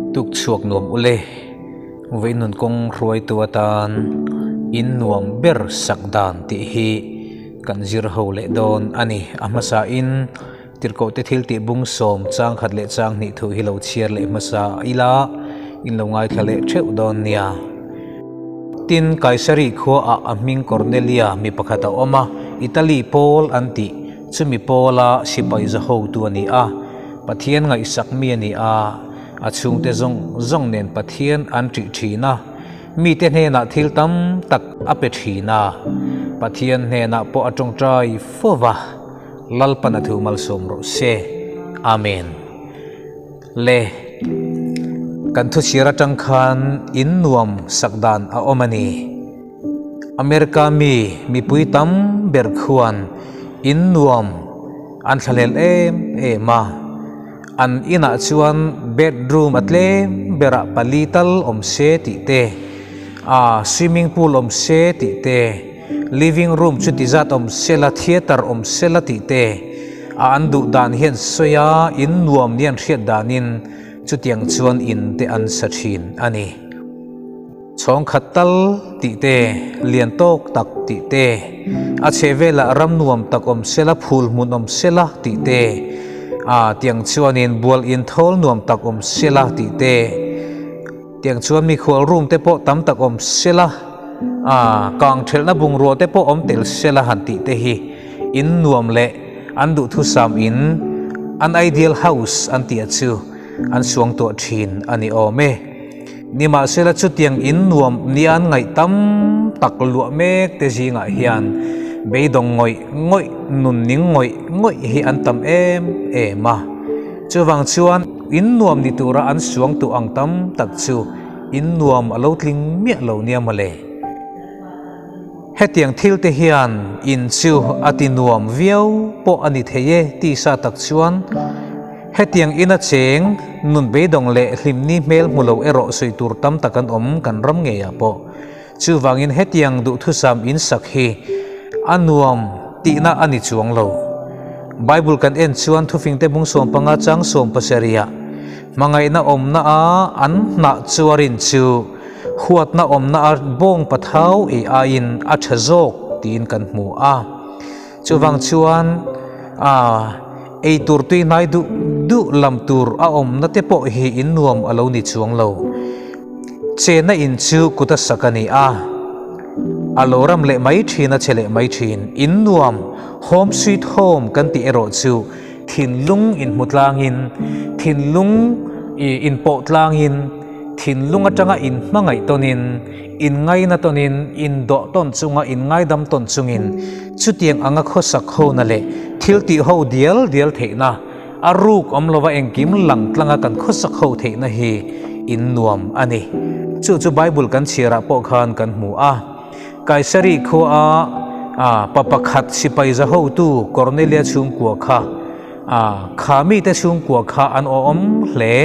Tuk chhuak nuam ule, vawi nun kawng hruaitu atan in nuam ber sak dan tih hi kan zir ho leh dawn a ni. A hmasa in tirhkohte thil tih bung sawm chang khat leh chang hnih thu hi lo chhiar leh hmasa ila in lo ngaithla leh theuh dawn nia. Tin, Kaisari khuaah a hming Kornelia mi pakhat a awm a, Italy pawl an tih. Chumi pawla sipai za hotu a ni a, Pathian ngaihsak mi a ni a, a chhungte zawng zawng nen Pathian an ṭih ṭhin a, mite hnenah thil tam tak a pe ṭhin a, Pathian hnenah pawh a ṭawngṭai fo va, Lalpan a thu malsawm rawh se. Amen. Le, kan thuchhir aṭang khan in nuam sak dan a awm a ni. America mi mipui tam ber khuan in nuam an thlahlel em em a, an inah chuan bedroom a tlem berah pali tal awm se tih te, a swimming pool awm se tih te, living room chuti zat awm sela theatre awm sela tih te a an duh dan hian sawi a, in nuam ni an hriat danin chutiang chuan in te an sa thin a ni. Chhawng khat tal tih te, lian tawk tak tih te, a chheh velah ram nuam tak awm sela, phul hmun awm sela tih te, a tiang chuanin bual in thawl nuam tak awm sela tih te, tiang chuan mikhual room te pawh tam tak awm sela, a kang thelhna bungrua te pawh awm tel sela han tih te hi in nuam leh an duhthusam in an ideal house an tih a chu an suangtuah thin a ni awm e. Nimahsela chutiang in nuam nia an ngaih tam tak luah mek te zingah hian beidawng ngawih ngawih, nun ning ngawih ngawih hi an tam em em a. Chuvang chuan in nuam ni tura an suangtuah ang tam tak chu in nuam a lo tling miah lo nia mawle. Hetiang thil te hian in chu a ti nuam viau pawh a ni thei e tisa tak chuan hetiang ina cheng nun beidawng leh hlimni hmel hmu lo erawh sawi tur tam tak an awm kan ram ngeiah pawh. Chuvangin hetiang duhthusam in sak hi a nuam tihna a ni chuang lo. Bible kan en chuan thufingte bung 15 chang 17 ah hmangaihna awmna a an hnah chuarin chu Huatna awmna a bawng pathau ei aiin a tha zawk tiin kan hmu a. Chuvang chuan a ei tur tui hnai duh duh lam tur a awmna te pawh hi in nuam a lo ni chuang lo. Chena in chu kut a sak a ni a, a lo ram leh mai thin a che leh mai thin. In nuam, home sweet home kan tih erawh chu thinlung inhmu tlangin, thinlung inpawh tlangin, Thinlung atanga inhmangaih tawnin, inngaina tawnin, indawh tawn chunga inngaidam tawn chungin chutiang anga khawsak hona leh thil tih ho dial dial theihna, a ruk awm lova engkim lang tlanga kan khawsak ho theihna hi in nuam a ni. Chu chu Bible kan chhiarah pawh khan kan hmu a. Kaisari khua a pa pakhat sipai za hotu Kornelia chhungkua kha, A, kha mite chhungkua kha an awm hle.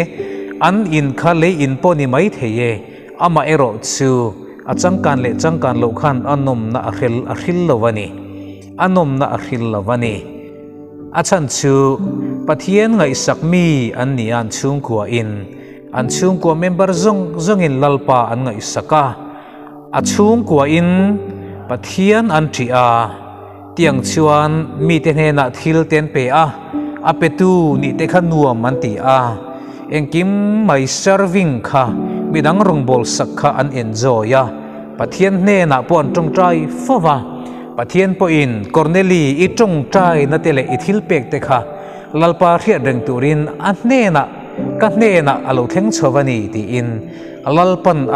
An in kha lei in pawh ni mai thei e. Amah erawh chu a changkan leh changkan loh khan a nawmna a hril a hril lo a ni. A nawmna a hril lo a ni. A chhan chu Pathian ngaihsak mi an ni a an chhungkua in. An chhungkua member zawng zawngin Lalpa an ngaihsak a. A chhungkua in Pathian an ṭih a. Tiang chuan mite hnenah thil te an pe a, a petu nih te kha nuam an ti a, engkim mai serving kha midang rawngbâwl sak kha an enjoy a, Pathian hnenah pawh an tawngtai fo va, Pathian pawhin Korneli i tawngtaina te leh i thil pek te kha Lalpa hriat reng turin a hnenah ka hnenah a lo thleng chho a ni tiin Lalpan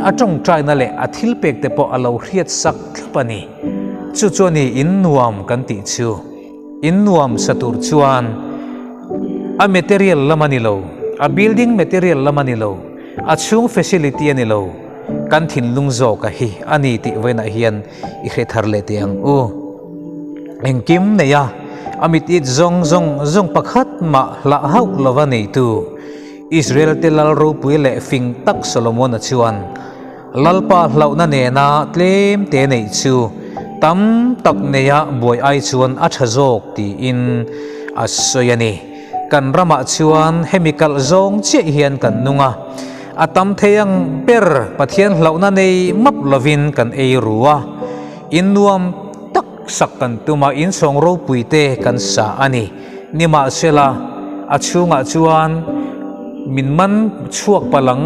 a tawngtaina leh a thil pek te pawh a lo hriat sak thlap a ni. Chu chu a ni in nuam kan tih chu. In nuam sa tur chuan a material lam a ni lo, a building material lam a ni lo, a chhung facility a ni lo, kan thinlung zawk a hi a ni tih vawiinah hian i hre thar leh teh ang u. Engkim nei a, a mit it zawng zawng zawng pakhat mah hlah hauh lova neitu Israel te lal ropui leh fing tak Solomon-a chuan, Lalpa hlauhna nena tlem te neih chu tam tak neia buai ai chuan a tha zawk tiin a sawi a ni. Kan ramah chuan hemi kalh zawng chiah hian kan nung a, a tam thei ang ber Pathian hlauhna nei map lovin kan ei ru a, in nuam tak sak kan tum a, inchhawng ropui te kan sa a ni. Nimahsela, a chhungah chuan min man chhuak palang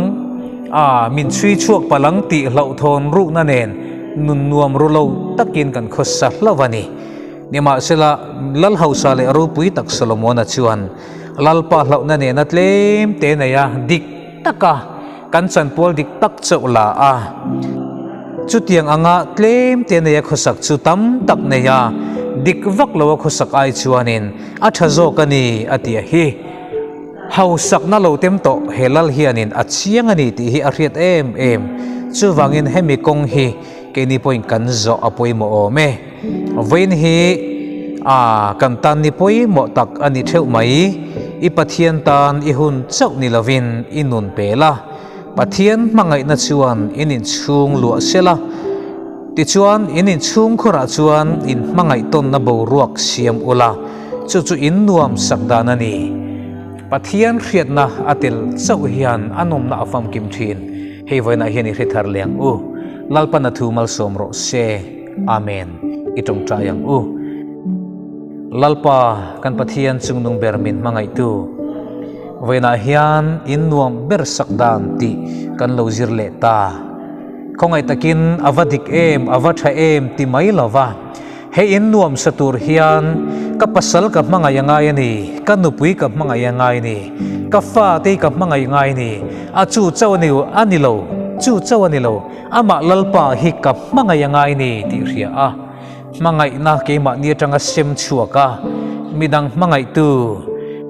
a, min chhui chhuak palang tih hlauhthawn rukna nen nun nuam ru lo takin kan khawsa hlauh a ni. Nimahsela, Lal hausa leh ropui tak Solomona chuan Lalpa hlauhna nena tlem te nei a, dik taka kan chanpual dik tak chauh la a. Chutiang anga tlem te neia khawsak chu tam tak nei a, dik vak loa khawsak ai chuanin a tha zawk a ni, a ti a hi. Hausakna lo tem tawh he Lal hianin a chiang a ni tih hi a hriat em em. Chuvangin hemi kawng hi keini pawhin kan zawh a pawimawh awm e. Vawiin hi a kan tan ni pawimawh tak a ni theuh mai. I Pathian tan i hun chauh ni lovin i nun pel a. Pathian hmangaihna chuan in inchhung luah sel a. Tichuan in inchhung khurah chuan in hmangaih tawnna boruak siam ula, chu chu in nuam sak dan a ni. Pathian hriatna a tel chauh hian a nawmna a famkim thin. Hei vawiinah hian i hre thar leh ang u. Lalpan a thu malsawm rawh se. Amen. I tawngtai ang u. Lalpa kan Pathian chungnung ber min hmangaihtu, vawiinah hian in nuam ber sak dan tih kan lo zir leh ta. Khawngaih takin a va dik em, a va tha em ti mai lo va, he in nuam sa tur hian ka pasal ka hmangaih a ngai a ni, ka nupui ka hmangaih a ngai a ni, ka fate ka hmangaih a ngai a ni, a chu chauh a ni a ni lo, chu chauh a ni lo. Amah Lalpa hi ka hmangaih a ngai ni tih hria a, hmangaihna keimahni atanga sem chhuak a, midang hmangaihtu,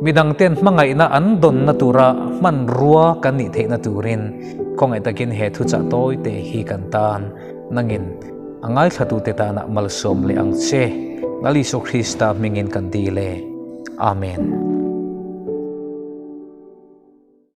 midangten hmangaihna an dawnna tura hmanrua kan nih theihna turin khawngaih takin he thuchah tawi te hi kan tan nangin a ngaithlatute tanah malsawm leh ang che. Lal Isua Krista hmingin kan dil e. Amen.